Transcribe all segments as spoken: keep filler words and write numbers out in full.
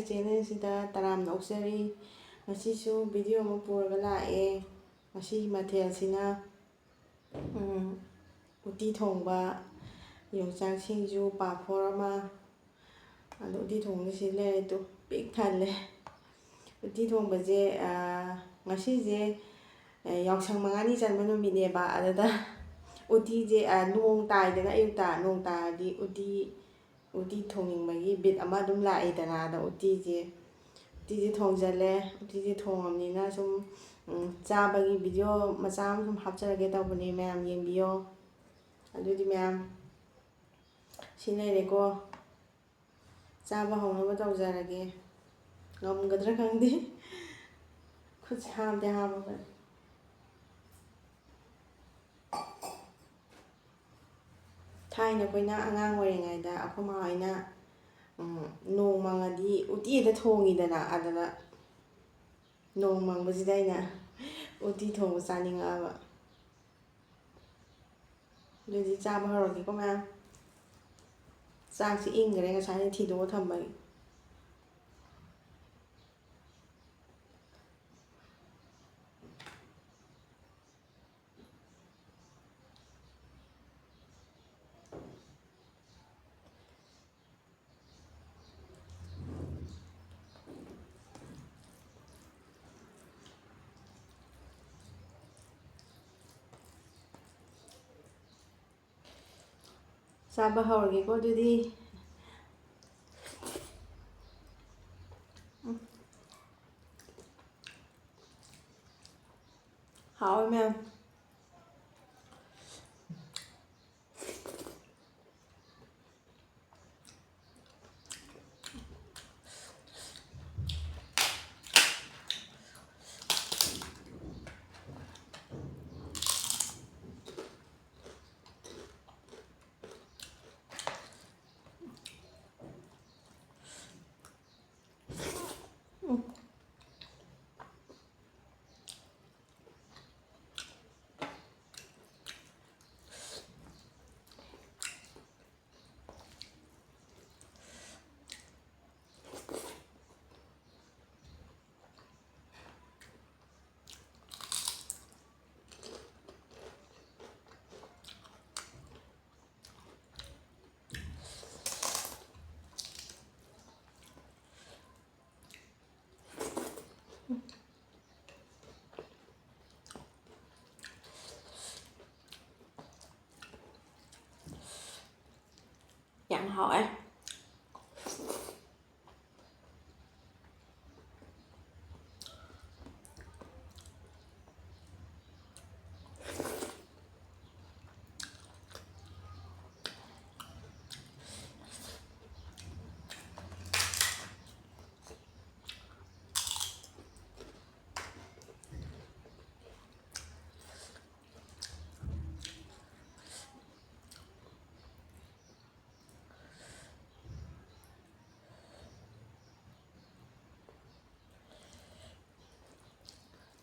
ꯆꯦꯅꯦꯜꯁꯤꯗ ꯇꯔꯥꯝꯅ ꯑꯣꯛꯆꯔꯤ꯫ ꯉꯁꯤꯁꯨ ꯚꯤꯗꯤꯑꯣ ꯑꯃ ꯄꯨꯔꯒ ꯂꯥꯛꯑꯦ꯫ ꯉꯁꯤꯒꯤ ꯃꯊꯦꯜꯁꯤꯅ, ꯎꯝ, ꯎꯇꯤ ꯊꯣꯡꯕ, ꯌꯣꯡꯆꯥꯛ ꯁꯤꯡꯖꯨ, ꯄꯥꯐꯣꯔ ꯑꯃ, ꯑꯗꯨ ꯎꯇꯤ ꯊꯣꯡꯕꯁꯤ ꯂꯩꯔꯦ ꯇꯨ, ꯄꯤꯛ ꯊꯜꯂꯦ꯫ ꯎꯇꯤ ꯊꯣꯡꯕꯁꯦ, ꯑꯥ, ꯉꯁꯤꯁꯦ, ꯑꯦ, ꯌꯥꯎꯁꯪ ꯃꯉꯥꯅꯤ ꯆꯟꯕ ꯅꯨꯃꯤꯠꯅꯦꯕ꯫ ꯑꯗꯨꯗ ꯎꯇꯤꯁꯦ, ꯑꯥ, ꯅꯣꯡ ꯇꯥꯏꯗꯅ, ꯑꯌꯨꯛꯇ ꯅꯣꯡ ꯇꯥꯔꯗꯤ ꯎꯇꯤ, ꯎꯇꯤ ꯊꯣꯡꯅꯤꯡꯕꯒꯤ ꯕꯤꯠ ꯑꯃ ꯑꯗꯨꯝ ꯂꯥꯛꯏꯗꯅ꯫ ꯑꯗ ꯎꯇꯤꯁꯦ, ꯎꯇꯤꯁꯦ ꯊꯣꯡꯖꯜꯂꯦ꯫ ꯎꯇꯤꯁꯦ ꯊꯣꯡꯉꯕꯅꯤꯅ ꯁꯨꯝ, ꯎꯝ, ꯆꯥꯕꯒꯤ ꯚꯤꯗꯤꯑꯣ ꯃꯆꯥ ꯑꯃ ꯁꯨꯝ ꯍꯥꯞꯆꯔꯒꯦ ꯇꯧꯕꯅꯦ, ꯃꯌꯥꯝ ꯌꯦꯡꯕꯤꯌꯣ꯫ ꯑꯗꯨꯗꯤ ꯃꯌꯥꯝ, ꯁꯤ ꯂꯩꯔꯦꯀꯣ꯫ ꯆꯥꯕ ꯍꯧꯅꯕ ꯇꯧꯖꯔꯒꯦ꯫ ꯉꯝꯒꯗ꯭ꯔꯥ ꯈꯪꯗꯦ꯫ ꯈꯨꯠꯁꯦ ꯍꯥꯝꯗꯤ ꯍꯥꯝꯃꯕꯅꯤ꯫ ꯊꯥꯏꯅ ꯑꯩꯈꯣꯏꯅ ꯑꯉꯥꯡ ꯑꯣꯏꯔꯤꯉꯩꯗ ꯑꯩꯈꯣꯏ ꯃꯥ ꯍꯣꯏꯅ, ꯎꯝ, ꯅꯣꯡ ꯃꯪꯉꯗꯤ ꯎꯇꯤ ꯍꯦꯛꯇ ꯊꯣꯡꯉꯤꯗꯅ꯫ ꯑꯗꯨꯗ ꯅꯣꯡ ꯃꯪꯕꯁꯤꯗ ꯑꯩꯅ ꯎꯇꯤ ꯊꯣꯡꯕ ꯆꯥꯅꯤꯡꯉꯛꯑꯕ꯫ ꯑꯗꯨꯗꯤ ꯆꯥꯕ ꯍꯧꯔꯒꯦꯀꯣ, ꯃꯌꯥꯝ꯫ ꯆꯥꯛꯁꯤ ꯏꯪꯈ꯭ꯔꯦ, ꯉꯁꯥꯏꯅ ꯊꯤꯗꯣꯛꯑ ꯊꯝꯕꯒꯤ꯫ ꯆꯥꯕ ꯍꯧꯔꯒꯦꯀꯣ ꯑꯗꯨꯗꯤ꯫ ꯎꯝ꯫ ꯍꯥꯎꯋꯦ ꯃꯌꯥꯝ꯫ ꯍꯥꯎꯋꯦ꯫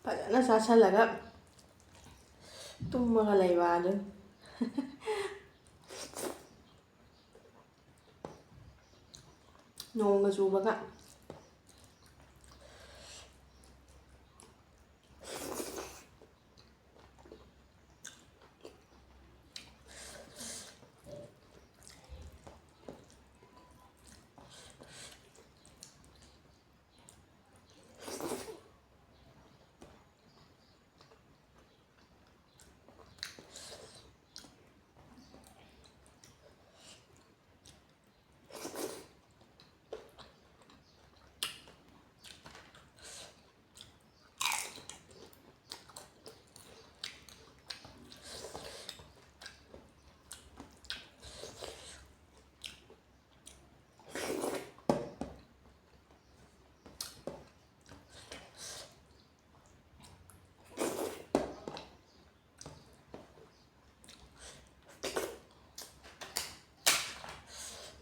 ꯐꯖꯅ ꯆꯥꯁꯜꯂꯒ ꯇꯨꯝꯃꯒ ꯂꯩꯕ ꯑꯗꯨ꯫ ꯅꯣꯡꯒ ꯆꯨꯕꯒ꯫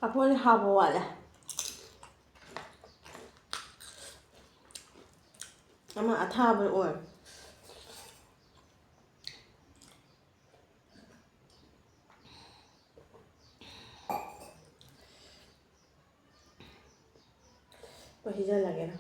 ꯄꯥꯐꯣꯔꯁꯦ ꯍꯥꯎꯕ ꯋꯥꯠꯂꯦ꯫ ꯑꯃ ꯑꯊꯥꯕ ꯑꯣꯏ꯫ ꯍꯣꯏ, ꯍꯩꯖꯜꯂꯒꯦ꯫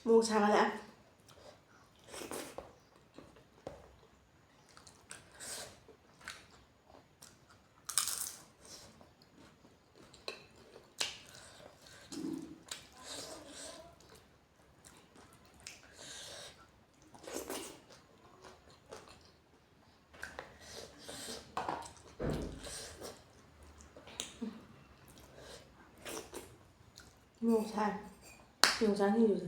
ꯃꯣꯔꯣꯛ ꯁꯥꯒꯠꯂꯛꯑꯦ꯫ ꯃꯣꯔꯣꯛ ꯁꯥꯏ꯫ ꯌꯣꯡꯆꯥꯛ ꯁꯤꯡꯖꯨꯁꯦ꯫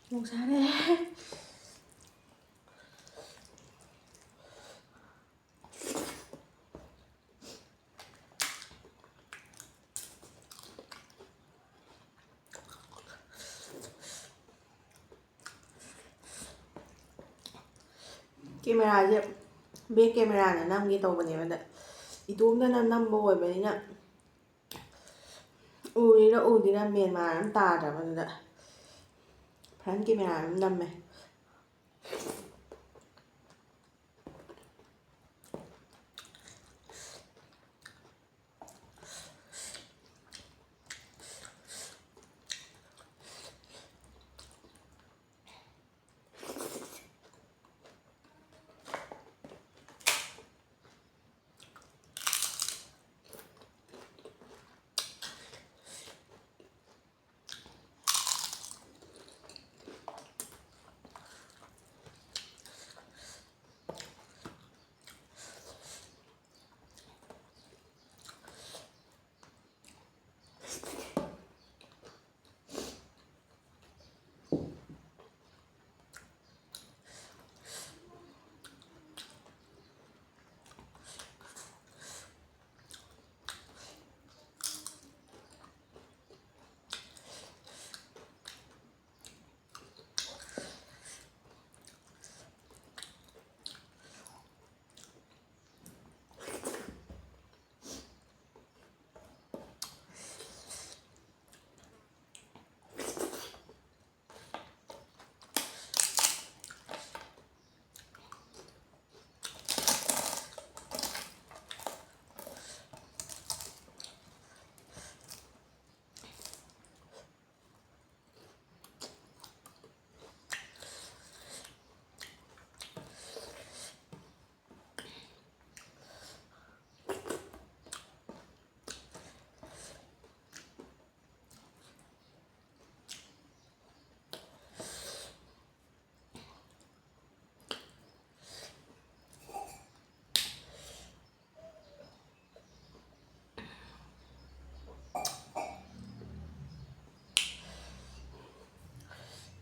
ꯅꯣꯡ ꯁꯥꯔꯦ꯫ ꯀꯦꯃꯦꯔꯥꯁꯦ back cameraꯅ ꯅꯝꯒꯦ ꯇꯧꯕꯅꯦꯕ, ꯑꯗ ꯏꯇꯣꯝꯇꯅ ꯅꯝꯕ ꯑꯣꯏꯕꯅꯤꯅ ꯎꯔꯤꯔ ꯎꯗꯤꯔ ꯃꯦꯟ ꯃꯥꯟ ꯑꯃ ꯇꯥꯗ꯭ꯔꯕꯗꯨꯗ front camera ꯑꯗꯨꯝ ꯅꯝꯃꯦ꯫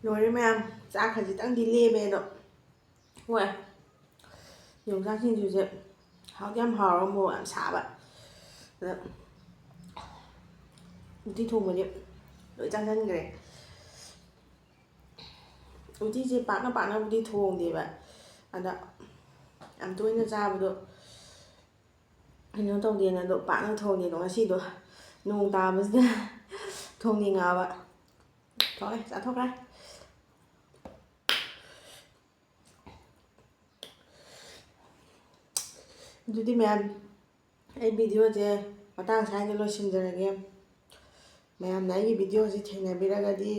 ꯂꯣꯏꯔꯦ ꯃꯌꯥꯝ, ꯆꯥꯛ ꯈꯖꯤꯛꯇꯪꯗꯤ ꯂꯦꯝꯃꯦ ꯑꯗꯣ꯫ ꯍꯣꯏ, ꯌꯣꯡꯆꯥꯛ ꯁꯤꯡꯖꯨꯁꯦ ꯍꯥꯎꯗꯤ ꯌꯥꯝ ꯍꯥꯎꯔꯒ ꯃꯣꯔꯣꯛ ꯌꯥꯝ ꯁꯥꯕ꯫ ꯑꯗ ꯎꯇꯤ ꯊꯣꯡꯕꯗꯤ ꯂꯣꯏ ꯆꯥꯁꯤꯟꯈ꯭ꯔꯦ꯫ ꯎꯇꯤꯁꯦ ꯄꯥꯛꯅ ꯄꯥꯛꯅꯕꯨꯗꯤ ꯊꯣꯡꯗꯦꯕ, ꯑꯗ ꯌꯥꯝ ꯇꯣꯏꯅ ꯆꯥꯕꯗꯣ ꯀꯩꯅꯣ ꯇꯧꯗꯦꯅ ꯑꯗꯣ ꯄꯥꯛꯅ ꯊꯣꯡꯗꯦ꯫ ꯑꯗꯣ ꯉꯁꯤꯗꯣ ꯅꯣꯡ ꯇꯥꯕꯁꯤꯗ ꯊꯣꯡꯅꯤꯡꯉꯛꯑꯕ꯫ ꯊꯣꯛꯑꯦ, ꯆꯥꯊꯣꯛꯈ꯭ꯔꯦ꯫ ꯑꯗꯨꯗꯤ ꯃꯌꯥꯝ, ꯑꯩ ꯚꯤꯗꯤꯑꯣꯁꯦ ꯃꯇꯥꯡ ꯁ꯭ꯋꯥꯏꯗ ꯂꯣꯏꯁꯤꯟꯖꯔꯒꯦ꯫ ꯃꯌꯥꯝꯅ ꯑꯩꯒꯤ ꯚꯤꯗꯤꯑꯣꯁꯤ ꯊꯦꯡꯅꯕꯤꯔꯒꯗꯤ,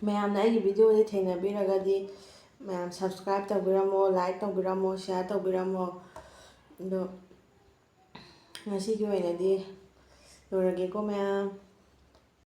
ꯃꯌꯥꯝꯅ ꯑꯩꯒꯤ ꯚꯤꯗꯤꯑꯣꯁꯤ ꯊꯦꯡꯅꯕꯤꯔꯒꯗꯤ, ꯃꯌꯥꯝ subscribe ꯇꯧꯕꯤꯔꯝꯃꯣ, like ꯇꯧꯕꯤꯔꯝꯃꯣ, share ꯇꯧꯕꯤꯔꯝꯃꯣ꯫ ꯑꯗꯣ ꯉꯁꯤꯒꯤ ꯑꯣꯏꯅꯗꯤ ꯂꯣꯏꯔꯒꯦꯀꯣ ꯃꯌꯥꯝ꯫